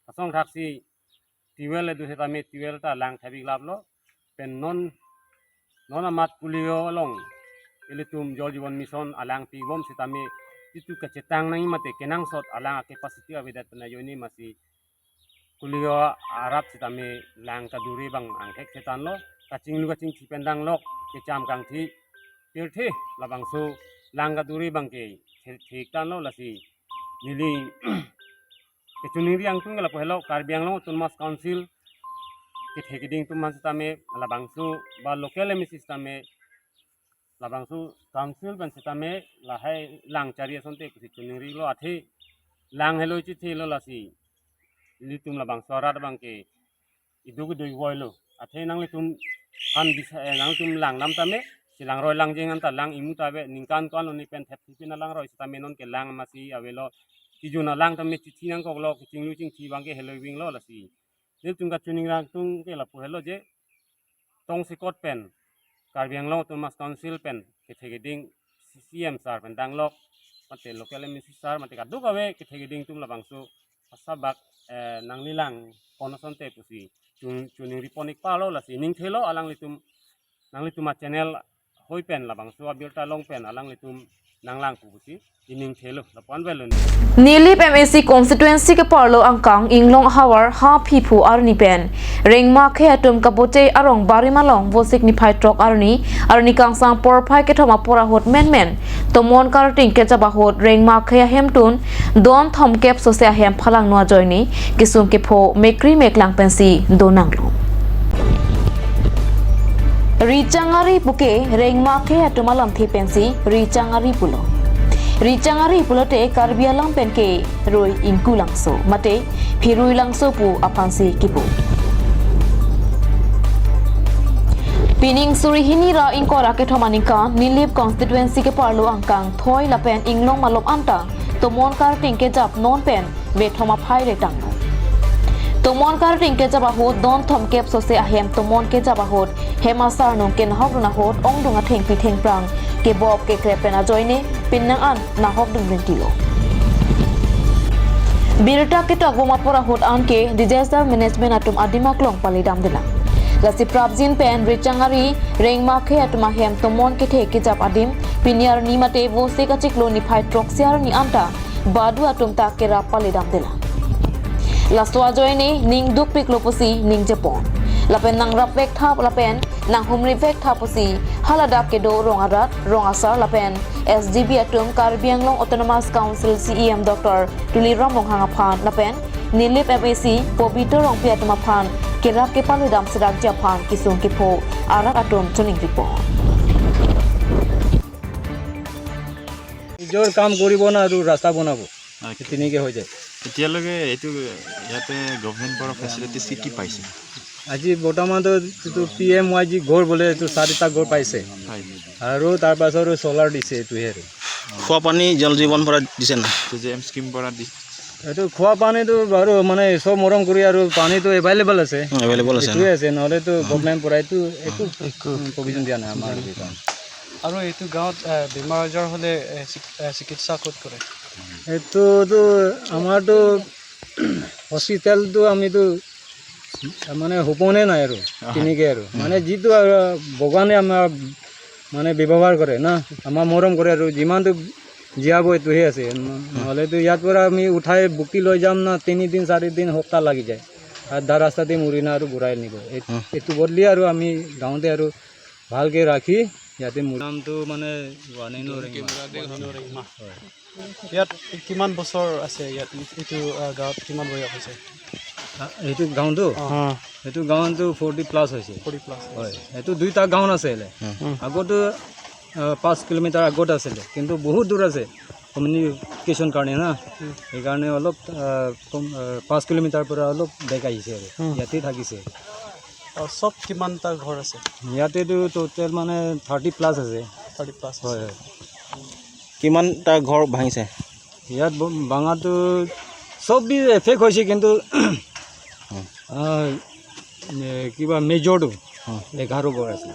Asong thaksi tubewell kedo sitame tubewell ta lang thep-iklaplo. Pen non, non amat Kuligaon along ilitum Jal Jeevan Mission alang pibom sitame itum kachetang nangji mate kenangsot alang a-capacity avedet pen ajoine masi Kuligaon arat sitame lang kadure abang angthek thetanlo, kachinglu kachingthi pen danglok, kecham kangthi pirthe labangso lang kadure abangke the-, thektanlo. Lasi neli kachiningri angtung ke lapu helo, Karbi Anglong Autonomous Council kethe keding atum aphan sitame labangso ba local M A C sitame labangso council pen sitame lahai lang chari asonte pusi chiningrilo, athe lang helo chithelo. Lasi ilitum labangso arat abangke iduk iduk voilo. Athe nanglitum aphan bisa, eh, nanglitum langdam tame, si langroi langjeng anta lang imu ta ave, ningkan ko-an lo ni pen thep thipin alangroi sitame nonke lang masi avelo, kejun alang tame chithi nangkoklo, kachinglu kachingthi abangke helo vinglo. Lasi nelitum kachiningri angtung ke lapu helo je tongsekot pen Karbi Anglong Autonomous Council pen kethe keding C E M sir pen danglok, mate local M A C sir, mate kadokave kethe keding atum labangso asabak, eh, nangli lang pon asonte pusi chin-, chiningri pon-ik parlo. Lasi ningthelo alanglitum, nanglitum a-channel hoi pen labangso abirta along pen alanglitum nanglang pu pusi chiningthelo, lapu-an avelo. Nilip M A C constituency keparlo angkang Inglong ahavar Haphiphu arni pen Rengma akhei atum kabote arong Barim along Vosik niphai throk arni, arni kangsam porphai kethom apor ahut menmen tomon karting kejap ahut Rengma akhei ahemtun don thomkep sose ahem phalangno ajoine kesung kepho mekri meklang pensi donanglo. Richang ari puke Rengma akhei atum alamthe pensi Richang ari pulo. Richang ari pulote Karbi alam penke Rui Ingku Langso mate Phirui Langso pu aphansi kipu. Pining suri hini ra ingkoi ra kethom aningkan Nilip constituency keparlo angkang Thoi lapen Inglong malom anta tomon karting kejap non pen vethom aphai retanglo. Tomon karting kejap ahut don thomkep sose ahem tomon kejap ahut hem asar nung kenahokdun ahut ongdung athengpi thengphrang kebop kekrep pen ajoine pining an nahokdun rinti lo. Birta ketok bom apor ahut anke disaster management atum adim aklong palidamdelang. Lasi prapjin pen Richang ari Rengma akhei atum ahem tomon kethe kejap adim pini arni mate Vosik achiklo niphai throksi arni anta badu atum ta kerap palidamdelang. Laso ajoine ning dukpiklo pusi ningjepon. Lapen nangrap vek tha lapen nanghumri vek tha pusi haladak kedo rong arat, rong asar lapen S G B atum, Karbi Anglong Autonomous Council C E M Doctor Tuliram Ronghang aphan lapen Nilip M A C Pobitro Rongpi atum aphan kerap kepalidam sedakji aphan kesung kepho arat atum chiningripon. নিজৰ কাম কৰিব না আৰু ৰাস্তা বনাব। আচ্ছা। তেনেকৈ হৈ যায়। এতিয়ালৈকে এইটো ইয়াতে গভৰ্ণমেণ্টৰ পৰা ফেচিলিটিজ কি কি পাইছে? আজি বৰ্তমানতো যিটো পি এম ৱাই জি ঘৰ বোলে, এইটো চাৰিটা ঘৰ পাইছে। হয়। আৰু তাৰ পাছত আৰু চ'লাৰ দিছে, এইটোহে আৰু। খোৱা পানী জল জীৱন পৰা দিছে না? জে জে এম স্কিম পৰা দি। এইটো খোৱা পানীটো বাৰু মানে সব মৰম কৰি আৰু পানীটো এভেইলেবল আছে। উম, এভেইলেবল আছে এইটোৱে ন? আছে, নহ'লেতো উম। গভৰ্ণমেণ্ট পৰা এইটো একো একো। উম, প্ৰভিজন দিয়া নাই আমাৰ এইটো কাৰণে। আৰু এইটো গাঁৱত, এ, বেমাৰ আজাৰ হ'লে, এ, চিক-, এ, চিকিৎসা ক'ত কৰে? এইটোতো আমাৰতো হস্পিটেলটো আমিতো মানে সপোনে নাই আৰু, অ। তেনেকে আৰু। উম। মানে যিটো আৰু ভগৱানে আমাৰ মানে ব্যৱহাৰ কৰে না, আমাৰ মৰম কৰে আৰু যিমানটো জীয়াব এইটোহে আছে। ন-, উম। নহ'লেতো ইয়াৰ পৰা আমি উঠাই বুকি লৈ যাম না, তিনিদিন, চাৰিদিন, সপ্তাহ লাগি যায়। আৰু দা ৰাস্তাতে মৰি না আৰু ঘূৰাই নিব। এই-, উম। এইটো বদলি আৰু আমি গাঁৱতে আৰু ভালকে ৰাখি ইয়াতে মৰি নামটো মানে ৱানেইনো ৰেংমা। ৱানেইনো ৰেংমা। হয়। ইয়াত কিমান বছৰ আছে? ইয়াত এইটো, আহ, গাঁৱত কিমান বয়স হৈছে? আ, এইটো গাঁৱটো? অ। অ। এইটো গাঁৱটো ফৰ্টি প্লাছ হৈছে। Forty plus. হয়, এইটো দুইটা গাঁও আছিলে। উম। উম। আগতো, আহ, পাঁচ কিলোমিটাৰ আগত আছিলে, কিন্তু বহুত দূৰ আছে কমিউনিকেশ্যন কাৰণে না। উম। সেইকাৰণে অলপ, আহ, কম, আহ, পাঁচ কিলোমিটাৰ পৰা অলপ বেক আহিছে আৰু উম। ইয়াতে থাকিছে। অ, চব কিমানটা ঘৰ আছে? ইয়াতেতো টোটেল মানে থাৰ্টি প্লাছ আছে। থাৰ্টি প্লাছ আছে। হয়, হয়। কিমানটা ঘৰ ভাঙিছে? ইয়াত ব-, ভাঙাটো চব বি এফেক্ট হৈছে, কিন্তু, উম। আহ, এ, কিবা মেজৰটো উম। এঘাৰ ঘৰ আছে।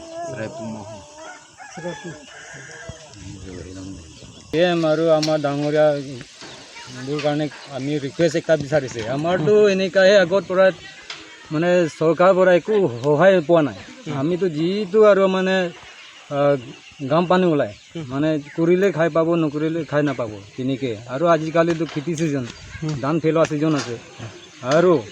এম আৰু আমাৰ ডাঙৰীয়াবোৰ কাৰণে আমি ৰিকুৱেষ্ট এটা বিচাৰিছে। আমাৰতো এনেকাহে আগৰ পৰা মানে চৰকাৰৰ পৰা একো সহায় পোৱা নাই। উম। আমিতো যিটো আৰু মানে, আহ, ঘাম পানী ওলাই। উম। মানে কৰিলে খাই পাব, নকৰিলে খাই নাপাব, তেনেকে। আৰু আজিকালিতো খেতি ছিজন, উম। ধান পেলোৱা ছিজন আছে। আৰু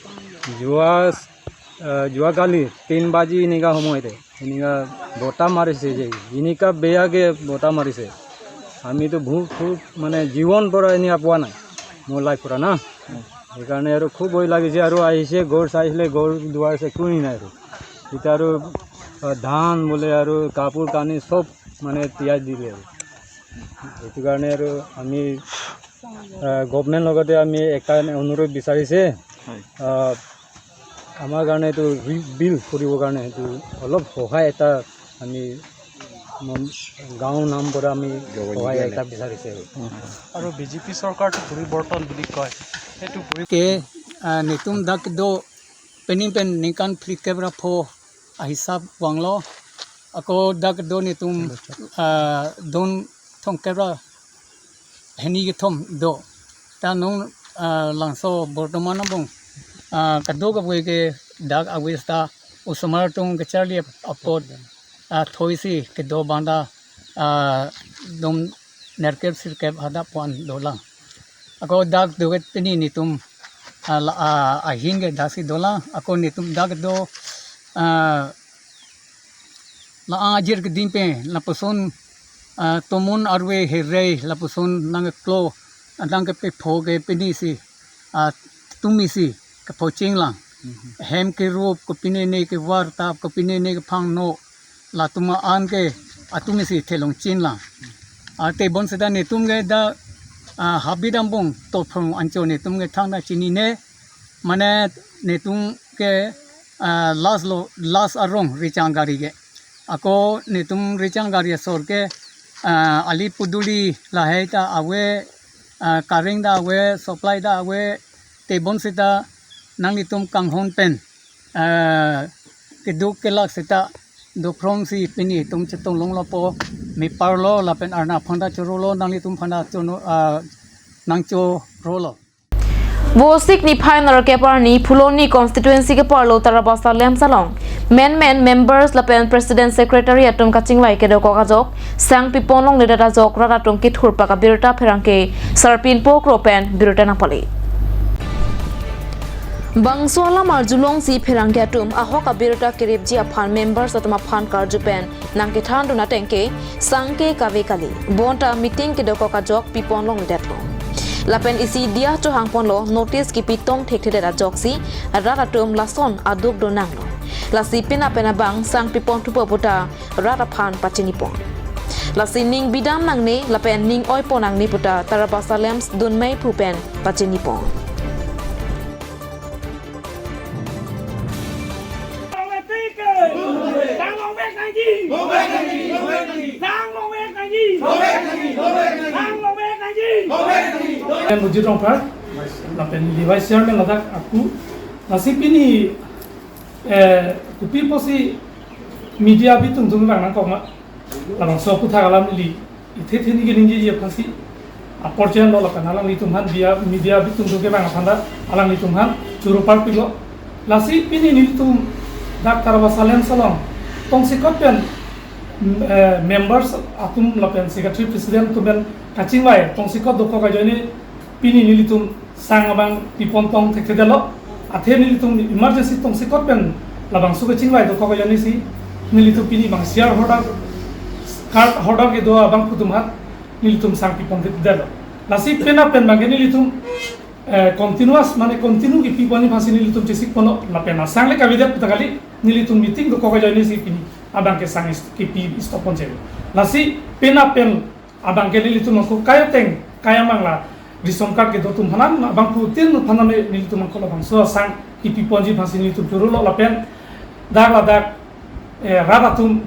যোৱা, আহ, যোৱাকালি তিন বাজি এনেকা সময়তে এনেকা বতাহ মাৰিছে যে, এনেকা বেয়াকে বতাহ মাৰিছে। আমিতো বহুত, বহুত মানে জীৱন পৰা এনেকা পোৱা নাই মোৰ লাইফ পৰা না। সেইকাৰণে আৰু খুব ভয় লাগিছে। আৰু আহিছে, ঘৰ চাইছিলে, ঘৰ দুৱাৰ আছে, কোনোৱে নাই আৰু। এতিয়া আৰু, আহ, ধান বোলে আৰু কাপোৰ কানি চব মানে তিয়াই দিলে আৰু। সেইটো কাৰণে আৰু আমি, আহ, গভৰ্ণমেণ্ট লগতে আমি এটা অনুৰোধ বিচাৰিছে, হয়। আহ, আমাৰ কাৰণে এইটো ৰিবিল্ড কৰিবৰ কাৰণে সেইটো অলপ সহায় এটা আমি মন-, গাঁও নাম পৰা আমি জগৰ সহায় নিদিয়া এটা নাই। বিচাৰিছে আৰু। আৰু বিজেপি চৰকাৰটো পৰিৱৰ্তন বুলি কয়, সেইটো পৰি- Ke, ah, netum dak do pening pen ningkan phlikep ra pho ahisap vanglo. Ako dak do netum, ah, don thomkep ra hini kethom do. Ta non, ah, langso bortoman abong, ah, kadokave ke dak ave seta osomar atum kacharli apot, ah, thoisi kedo bangta, ah, dom nerkep sirkep hadak pu-an dolang. Ako dak doket pini netum, ah, la, ah, ahin ke daksi dolang. Ako netum dak do, ah, la-an ajir keding pen lapuson, ah, tomon arve herei lapuson nangkeklo, nangkepepho ke pini si, ah, tumi si kephoching lang. Mhm. Hem kerup, kopinene kevar tap, kopinene kephangno, latum an ke atum si thelong chin lang. Ah, tebon seta netum ke dak, ah, habit abong tophong ancho netum ke thangta chinine, mane netum ke, ah, last lo, last arong Richang gari ke. Ako netum Richang gari asor ke, ah, ali puduli lahai ta ave, ah, current ta ave, supply ta ave, tebon seta nanglitum kanghon pen, ah, keduk kelak seta dophrom si pini tum chetong longlo po, me parlo lapen arna phanta chorolo, nanglitum phanta chono, ah, nangchorolo. Vosik niphai nerkep arni Phuloni constituency keparlo Tarabasa LAMPS along menmen members lapen president secretary atum kachingvai kedokok ajok sang pipon longledet ajok rat atum kethur pak abirta pherangke Sarpinpo Kro pen birta nangpale. Bangso alam arjulongsi pherangke atum ahok abirta keripji aphan members atum aphan karju pen nangkethan dun ateng ke sang ke kave kali. Bonta meeting kedokok ajok pipon longledetlo. Lapen isi diya chohangponlo notice kipitong thekthedet ajoksi rat atum lason aduk donanglo. Lasi penap pen abang sang pipon thupo puta rat aphan pachinipon. Lasi ning bidam nangne lapen ning oipon nangne puta Tarabasa LAMPS dunmei phu pen pachinipon. Pen Mujit Rongphar, lapen neli vice chairman ladak aku, lasi pini, eh, kopi pusi media abitung atum vang nangkok ma, labangso aputhak alam neli ithe theni keningjeji aphansi apor chen lo lapen alanglitum aphan media, media abitung atum kevang aphan ta alanglitum aphan choro parpiklo. Lasi pini nelitum dak Tarabasa LAMPS along tongsekot pen, mm, eh, members atum lapen secretary president atum pen kachingvai tongsekot dokok ajoine pini nelitum sang abang pipon tong thekthedetlo. Athe nelitum emergency tongsekot pen labangso kachingvai dokok ajoinesi nelitum pini abang share holder, card holder kedo abangphu atum aphan nelitum sang pipon thekthedetlo. Lasi penap pen abangke nelitum, eh, continuous, mane continue kipi ponji aphansi nelitum chesik ponlo lapen asang le kavedet puta kali nelitum meeting dokok ajoinesi pini abangke sang is-, kipi stop ponche. Lasi penap pen abangke nelitum ako kai ateng kai amang la ration card kedo atum aphan an abangphutin aphan an nelitum ako labangso asang kipi ponji aphansi nelitum chorolo lapen dak ladak, eh, rat atum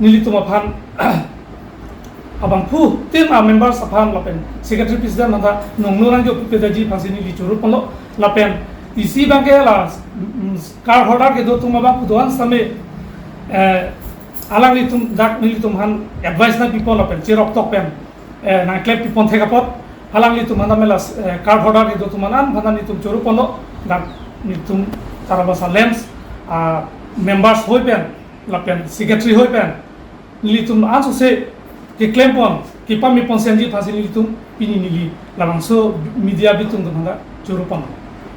nelitum aphan abangphutin a members aphan lapen secretary president aphan ta nongno nangjo pupedaji aphansi neli choro ponlo lapen isi abangke la, mm, card holder kedo atum abangphu do-an same, eh, alanglitum dak nelitum aphan advice nangpipon lapen cherok tok pen, eh, nangklem pipon thek apot alanglitum aphan ta mela, eh, card holder kedo atum aphan an aphan ta nelitum choro ponlo dak nelitum Tarabasa LAMPS, ah, members hoi pen lapen secretary hoi pen nelitum ansose keklem pon, kepame pon senji aphansi nelitum pini neli labangso media abitung atum aphan ta choro pon.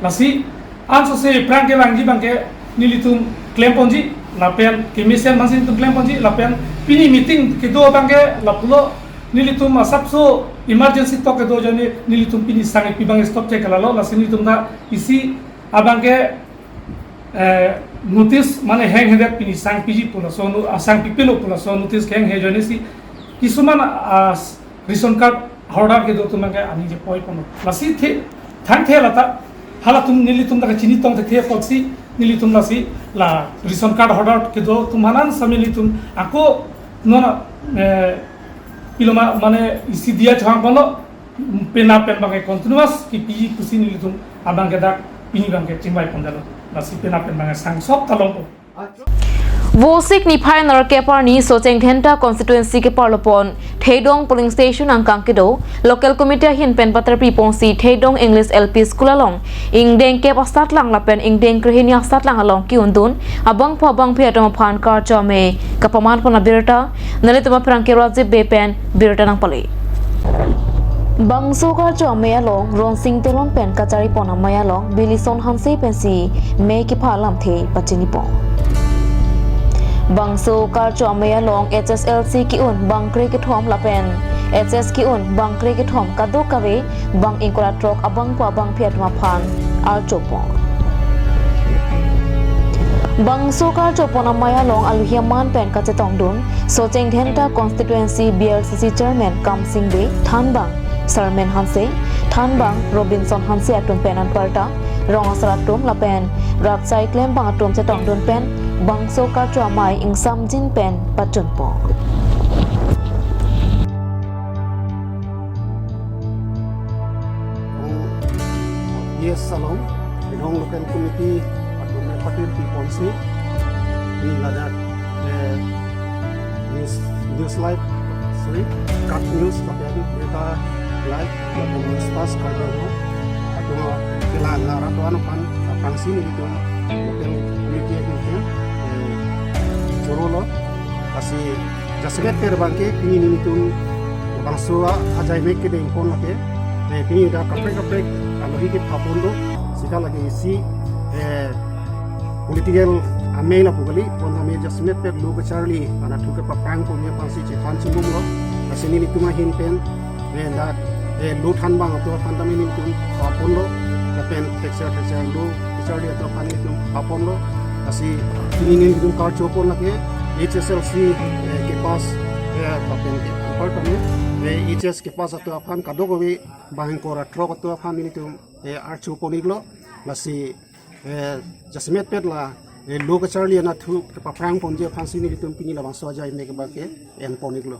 Lasi ansose aphrang kevangji abangke nelitum klem ponji lapen kemesen aphansi nelitum klem ponji lapen pini meeting kedo abangke lapulo nelitum asapso emergency tok kedo ajoine nelitum pini sang kipi abang stop che kalalo lasi nelitum ta isi abangke, eh, notice mane henghedet pini sang piji pu laso no-, ah, sang pipilo pu laso notice kehenghe ajoinesi kisuman, ah, ration card holder kedo atum abangke aningje poi ponlo. Lasi the, thangthe lata halatum nelitum ta kachini tong thekthe apotsi nelitum lasi la ration card holder kedo atum aphan an same nelitum ako non, eh, piloma mane isi diya chehang ponlo. Penap pen abangke continuous kipi pusi nelitum abangke dak pini abangke chingvai pondetlo. Lasi penap pen abangke sang sop ta longpo. Vosik niphai nerkep arni Socheng Dhenta constituency keparlo pon Theidong polling station angkang kedo local committee ahin pen paterpi ponsi Theidong English L P School along ingdeng kep asatlang lapen ingdeng krehini asatlang along ke-undun abangphu abangphi atum aphan karcho amei kapaman pon abirta nelitum aphrang ke Rajib Bey pen birta nangpale. Bangso karcho amei along Ronsing Teron pen kachari pon amei along Bilison Hanse pensi mei kepha alamthe pachini pon. Bangso karcho amei along H S L C ke-un bangkre kethom lapen H S ke-un bangkre kethom kadokave bang ingkoi ra throk abangphu abangphi atum aphan archo pon. Bangso karcho pon amei along aluhi aman pen kachetongdun Socheng Dhenta constituency B R C C chairman Kamsing Bey, thanbang Sarmen Hanse, thanbang Robinson Hanse atum pen anparta rong asar atum lapen rat asai klembang atum chetongdun pen bangso karcho amei ingsamjin pen pachun pon. Yes, along, Theidong local committee atum pen paterpi ponsi, pini ladak, eh, news, news live, sorry, Kat News, tapi adi berita live, lapen News Fast Karbi Anglong atum kelang nara tuan aphan aphrangsi nelitum local committee atum, eh, chorolo, lasi jasemet pen abangke pini nelitum bangso ajai mek kedeng pon lake, eh, pini dak kaprek kaprek aluhi kepha pon do, sika lake isi, eh, political amei lapu kali, pon amei jasemet pen lo kacharli anatthu kepaprang ponji aphansi chethan chungbomlo, lasi nelitum ahin pen, eh, dak, eh, lo thanbang atum aphan tame nelitum pha ponlo, lapen thekser thekser lo kacharli atum aphan nelitum pha ponlo, lasi pini nelitum karcho pon lake H S L C, eh, kepass, eh, lapen ke anpar tame, eh, H S kepass atum aphan kadokave bang ingkoi ra throk atum aphan nelitum, eh, archo pon-iklo, lasi, eh, jasemet pen la, eh, lo kacharli anatthu kepaprang ponji aphansi nelitum pini labangso ajai mek abangke en pon-iklo.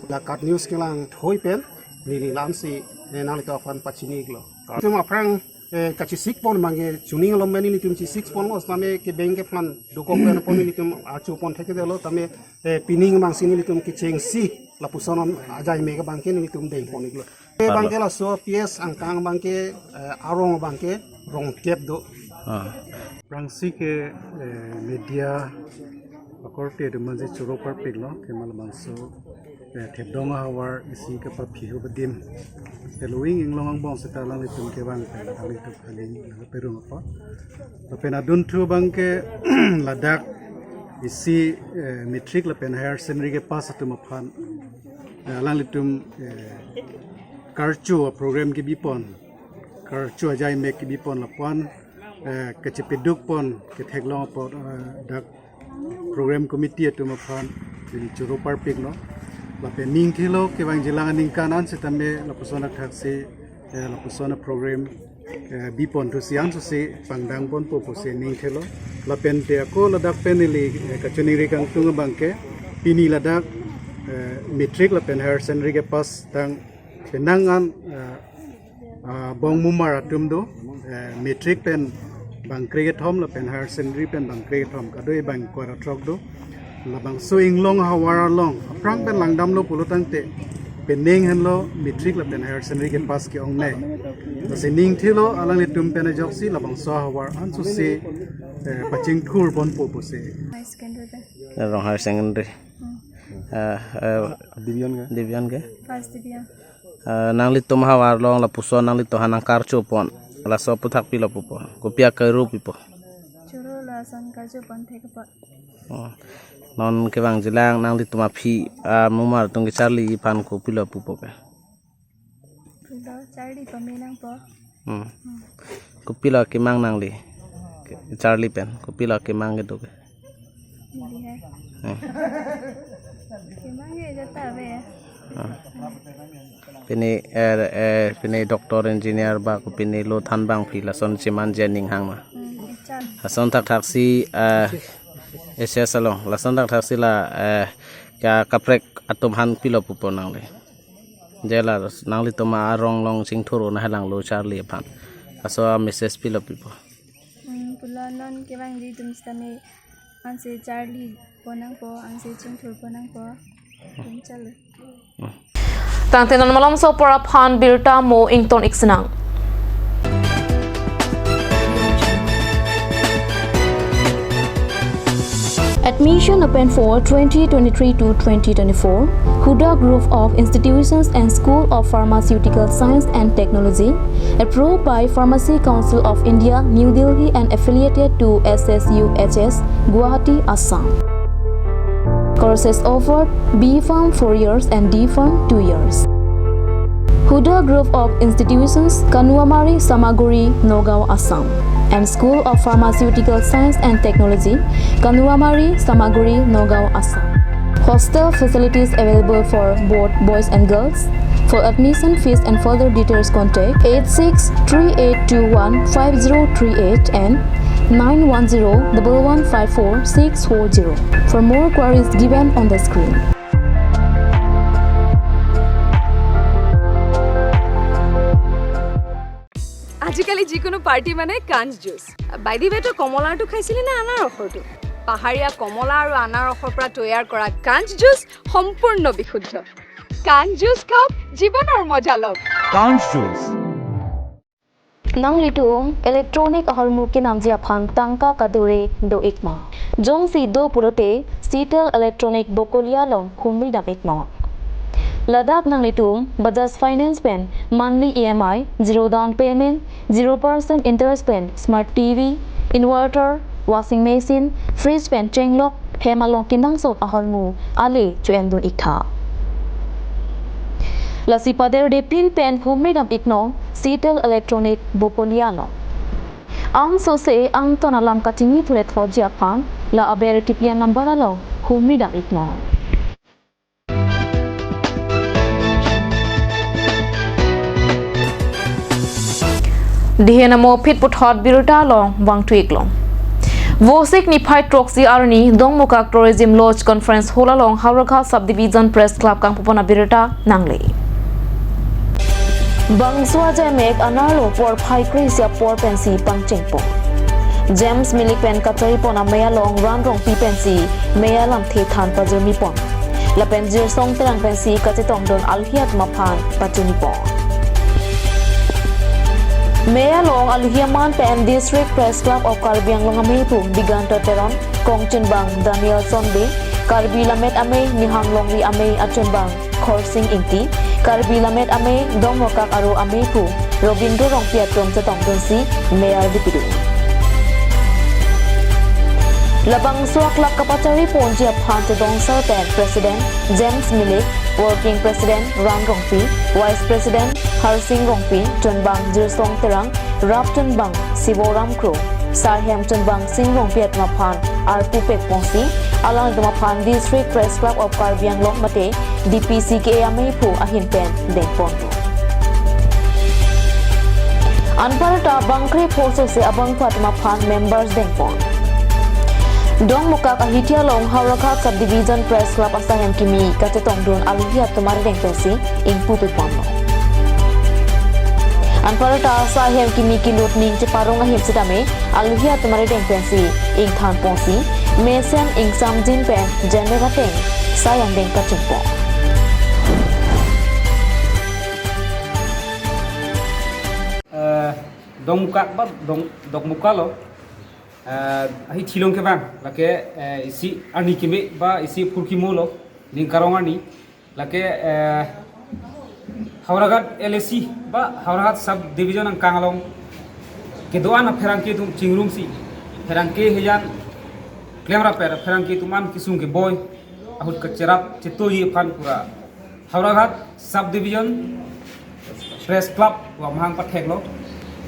La Kat News kelang thoi pen, Neli la-ansi, eh, nanglitum aphan pachini-iklo. Itum aphrang, eh, kachesik pon abangke chuning alom nelitum chesik ponlo, sitame kebeng kephan dokok pen pon nelitum archupon thekthedetlo, tame, eh, pining abangsi nelitum kechengsi lapuson ajai mek abangke nelitum dengpon-iklo. Ke abangke laso P S angkang abangke, eh, arong abangke rongkep do. Ah. Aphrangsi ke, eh, media akorte atum aphansi choro parpiklo, ke malabangso, eh, thepdong ahavar isi kepaphi ahut adim. Halloween inglong angbong seta alanglitum kevang pen alanglitum khaling lapen perung apot. Lapen adunthu abangke ladak isi, eh, matric lapen higher secondary kepass atum aphan, eh, alanglitum, eh, karcho program kebipon, karcho ajai mek kebipon lapen, eh, kachepedukpon ketheklong apot, eh, dak program committee atum aphan neli choro parpiklo. Lapen ningthelo kevangjilang aningkan an sitame lapuson athaksi, eh, lapuson program, eh, bipon thusi ansose pangdang ponpo pusi ningthelo. Lapen te ako ladak pen neli, eh, kachiningri kangtung abangke pini ladak, eh, matric lapen higher secondary kepass tang penang an, eh, ah, bongmumar atum do, eh, matric pen bang krekethom lapen higher secondary pen bang krekethom, kadokave bang ingkoi ra throk do. Labangso inglong ahavar along aphrang pen langdamlo pulo tangte penang henlo matric lapen higher secondary kepass ke-ongnei. Lasi ningthelo alanglitum pen ajoksi labangso ahavar ansose, eh, pachingthur ponpo pusi. High secondary pen. Rong higher secondary. Hmm. Eh, eh, division ke? Division ke? First division. Eh, nanglitum ahavar along lapuson nanglitum aphan nangkarchopon, laso aphuthak pilo pupo? Kopi akeru pipo? Choro lason karchopon thek apot. Oh. Non kevangjilang nanglitum aphi amumar atum kecharli aphan kopilo pupo pe? Pulo charli pame nangpo. Hmm. Hmm. Kopilo kemang nangli? Ke-, charli pen kopilo kemang kedo ke? Neli hai. Hmm. Kemang ke jata ave. Ah. Pini, eh, eh, pini doctor, engineer ba ko pini lo than abang phi lason chemanji aning hang ma? Hmm, ichan. Lason thakthaksi, eh, H S along. Lason thakthaksi la, eh, ka kaprek atum aphan pilo pupo nangli? Je la nanglitum arong along chingthur un-e halanglo charli aphan, laso a-message pilo pipo? Hmm, pulo non kevangji atum sitame ansi charli pon nangpo, ansi chingthur pon nangpo. Tum chalo. Tangte non malomso apor aphan birta mo ington-ik sinang. Admission open for twenty twenty-three to twenty twenty-four. Huda Group of Institutions and School of Pharmaceutical Science and Technology, approved by Pharmacy Council of India, New Delhi, and affiliated to S S U H S, Guwahati, Assam. Courses offered: B Pharm four years and D Pharm two years. Huda Group of Institutions, Kanuamari, Samaguri, Nagaon, Assam, and School of Pharmaceutical Science and Technology, Kanuamari, Samaguri, Nagaon, Assam. Hostel facilities available for both boys and girls. For admission fees and further details, contact eight six three eight two one five zero three eight and nine one zero double one five four six four zero. For more queries given on the screen. আজিকালি যিকোনো পাৰ্টি মানে কাঞ্চ juice. By the ৱে, তই কমলাৰটো খাইছিলি নে আনাৰসৰটো? পাহাৰীয়া কমলা আৰু আনাৰসৰ পৰা তৈয়াৰ কৰা কাঞ্চ জুচ সম্পূৰ্ণ বিশুদ্ধ। কাঞ্চ জুচ খাওক, জীৱনৰ মজা লওক। Kanch Juice. Nanglitum electronic ahormu kenamji aphan tangka kadure do-ik ma? Jongsi do pulote Citel Electronic Bokolia along humri dam-ik ma. Ladak nanglitum Bajaj Finance pen monthly E M I, zero down payment, zero percent interest pen smart T V, inverter, washing machine, fridge pen chenglok hem along kenangsot ahormu ale cho-en dun-ik tha. Lasi paderde pin pen humri dam-ik non Citel Electronic Bokolia along. Ansose angton alam kachini thulet hoji aphan la aber T P N number along humri dam-ik non. Dihen amo phit puthot birta along vangthu-ik long. Vosik niphai throksi arni Dongmukak Tourism Lodge Conference Hall along Howraghat Subdivision Press Club kangpupon abirta nangle. Bangso ajemek anerlo porphai kre-isi apor pensi pangchengpon. James Milik pen kacharipon amei along Ran Rongpi pensi mei alamthe than pajirmipon. Lapen Jirsong Terang pensi kachetongdun alohi atum aphan pachunipon. Mei along alohi aman pen District Press Club of Karbi Anglong amei aphu Diganto Teron, kongchunbang Danielson Bey, Karbi Lammet Amei Nihang Longri Amei achunbang Khorsing Ingti, Karbi Lammet Amei Dongmukak Aro Amei aphu Robindro Rongpi atum chetongdunsi mei ardi pidun. Labangso a-club kapachariponji aphan chedonsar pen President James Milik, Working President Ran Rongpi, Vice President Harsing Rongpi, chunbang Jirsong Terang, rap chunbang Siboram Kro, sarhem chunbang Sing Rongpi atum aphan arpu pekponsi, alanglitum aphan District Press Club of Karbi Anglong mate D P C K A amei aphu ahin pen dengponlo. Anparta bang kre-pho sose abangphu atum aphan members dengpon. Dongmukak Ahiti along Howraghat Subdivision Press Club asarhem kimi kachetongdun alohi atum arideng pensi ingpu piponlo. Anparta asarhem kimi kelut ning cheparong ahin sitame alohi atum arideng pensi ingthanponsi mesen ingsamjin pen janek ateng sai angdeng kachingpon. Eh, Dongmukak ba Dong, Dongmukak lo. Eh, Ahiti along kevang, lake, eh, isi arni keme ba isi phurkimo lo, ning karong arni. Lake, eh, Howraghat L A C ba Howraghat Sub Division angkang along kedo-an apherangke atum chingrumsi, pherangke hejan klemrap-et, pherangke atum an kesung keboi ahut kacherap chetoji aphan pura Howraghat Sub Division Press Club amahang patheklo.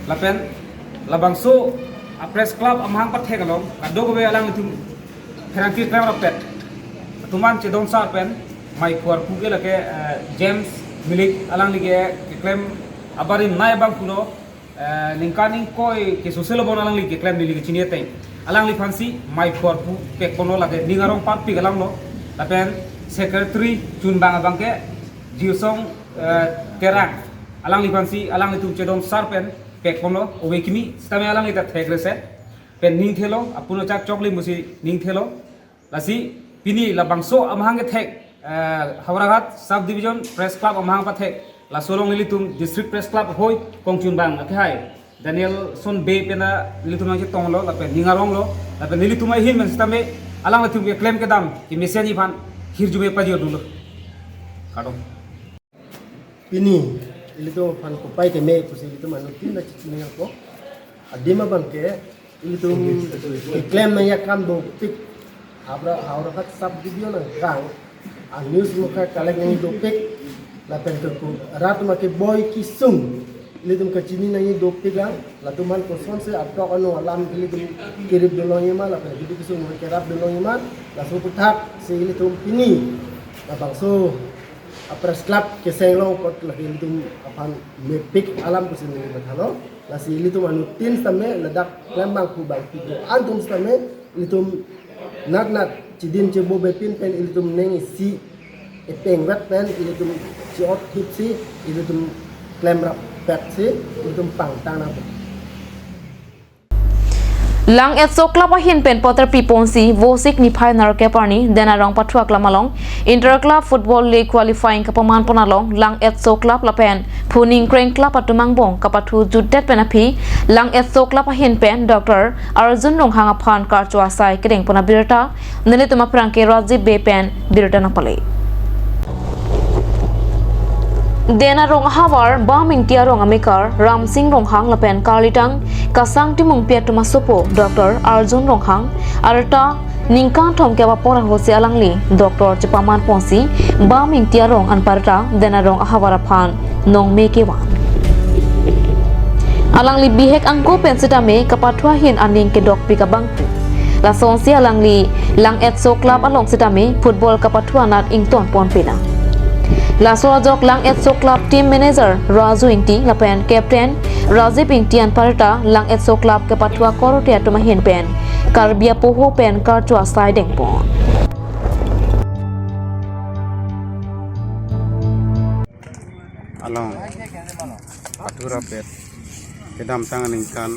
Lapen labangso a-Press Club amahang pathek along kadokave alanglitum pherangke klemrap-et atum an chedonsar pen mei phuar puke lake, eh, James Milik, alangli ke keklem abarim nai abangphu lo, eh, ningkan ingkoi ke sose lo bon alangli keklem neli kechini ateng. Alangliphansi mei phuar pu pekponlo, lake ning arong parpik alam lo. Lapen secretary chunbang abangke Jirsong, eh, Terang, alangliphansi alanglitum chedonsar pen pekponlo, ove kimi sitame alangli ta thekre se pen ning thelo, apun achak choklim pusi ning thelo. Lasi pini labangso amahang kethek, eh, Howraghat Sub Division Press Club amahang pathek, laso along nelitum District Press Club ahoi kongchunbang akehai Danielson Bey pen nelitum nangchetonglo, lapen ning arong lo, lapen nelitum ahin pen sitame alanglitum keklem kedam kemesenji aphan hirjume pajirdunlo. Kardom. Pini ilitum aphan kopai keme pusi ilitum anuttin ta chini nangpo. Adim abangke ilitum keklem nangji akam dopik, Howraghat Sub Division angkang a-news muka collect nangji dopik, lapen ke ku rat ma keboi kesung ilitum kachini nangji dopik lang, latum aphan kosonsi atok ano alam ilitum keripdun longji ma, lapen kidi kesung kerapdun longji ma, laso aputhaksi ilitum pini labangso a-Press Club keseng along apot lake ilitum aphan mepik alam pusi neli mathalo. Lasi ilitum anuttin sitame ladak klembangphu bangphu do-an atum sitame ilitum natnat chidin chebo bepin pen ilitum ning isi epeng vet pen ilitum chi-ot hipsi ilitum klemrap-etsi ilitum pangtang nangpo. Lang Etso Club ahin pen poter piponsi Vosik niphai nerkep arni Denarong Pathu Aklam along Inter Club Football League qualifying kapamanpon along Lang Etso Club lapen Phuning Kreng Club atum angbong kapathu jutdet pen aphi Lang Etso Club ahin pen Doctor Arjun Ronghang aphan karcho asai kedengpon abirta nelitum aphrang ke Rajib Bey pen birta nangpale. Denarong ahavar Bam Ingti arong amekar Ramsing Ronghang lapen karlitang Kasang Timungpi atum asopo Doctor Arjun Ronghang arta ningkan thomkep apor ahutsi alangli doctor chepamanponsi Bam Ingti arong anparta Denarong ahavar aphan nongme kevan. Alangli bihek angko pen sitame kapathu ahin aning kedokpik abangphu. Lasonsi alangli Lang Etso Club along sitame football kapathu anat ingtonpon pena. Laso ajok Lang Etso Club team manager Raju Ingti lapen captain Rajib Ingti anparta Lang Etso Club kapathu akorote atum ahin pen Karbi apoho pen karcho asai dengpon. Along. Rapet kedamtang aningkan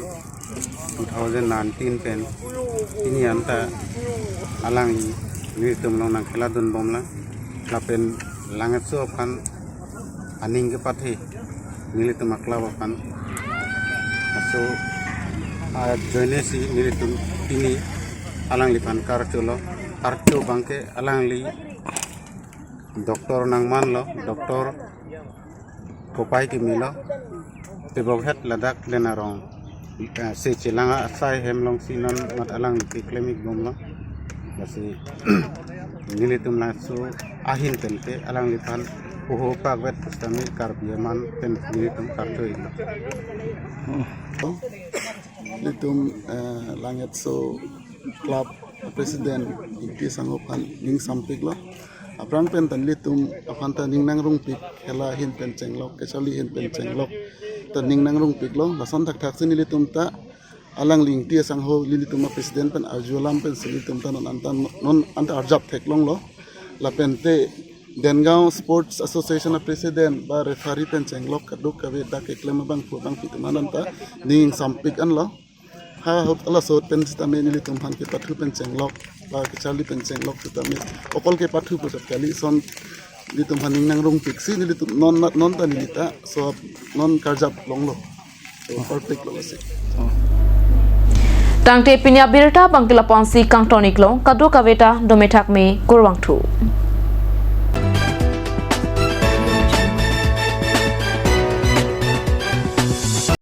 two thousand nineteen pen pini anta alangli nelitum along nangkheladun bomlang, lapen Langhetso aphan aning kepathe nelitum a-club aphan. Laso ajoinesi nelitum pini alangliphan karcholo. Karcho abangke alangli doctor nangmanlo, doctor kopai kemelo, tebokhet ladak Den Arong, eh, se chelang asai hem alongsi non mat alangli keklem-ik bomlo. Lasi nelitum laso ahin pen ke alangliphan oho pakvet pusitame Karbi aman pen nelitum karcho-iklo. Nelitum, eh, Langhetso Club President Ingti Sangho aphan ning sampiklo. Aphrang pen ta nelitum aphan ta ning nangrungpik, khela ahin pen chenglok, kacharli ahin pen chenglok ta ning nangrungpiklo. Lason thakthaksi nelitum ta alangli Ingti Sangho nelitum a-president pen arju alam pensi nelitum ta non anta, non anta arjap theklonglo. Lapente Dengaon Sports Association a-president ba referee pen chenglok kadokave dak keklem abangphu abangpi atum an anta ning sampik anlo. Ha ahut ala ahut pen sitame nelitum aphan kepathu pen chenglok ba kacharli pen chenglok sitame okol kepathu pu chot kali, lason nelitum aphan ning nangrungpiksi nelitum non, non ta neli ta so non karjap longlo. So perfect lo lasi. Tangte pini abirta abangke lapu-ansi kangton-iklo, kadokave ta dome thakme, kurvangthu.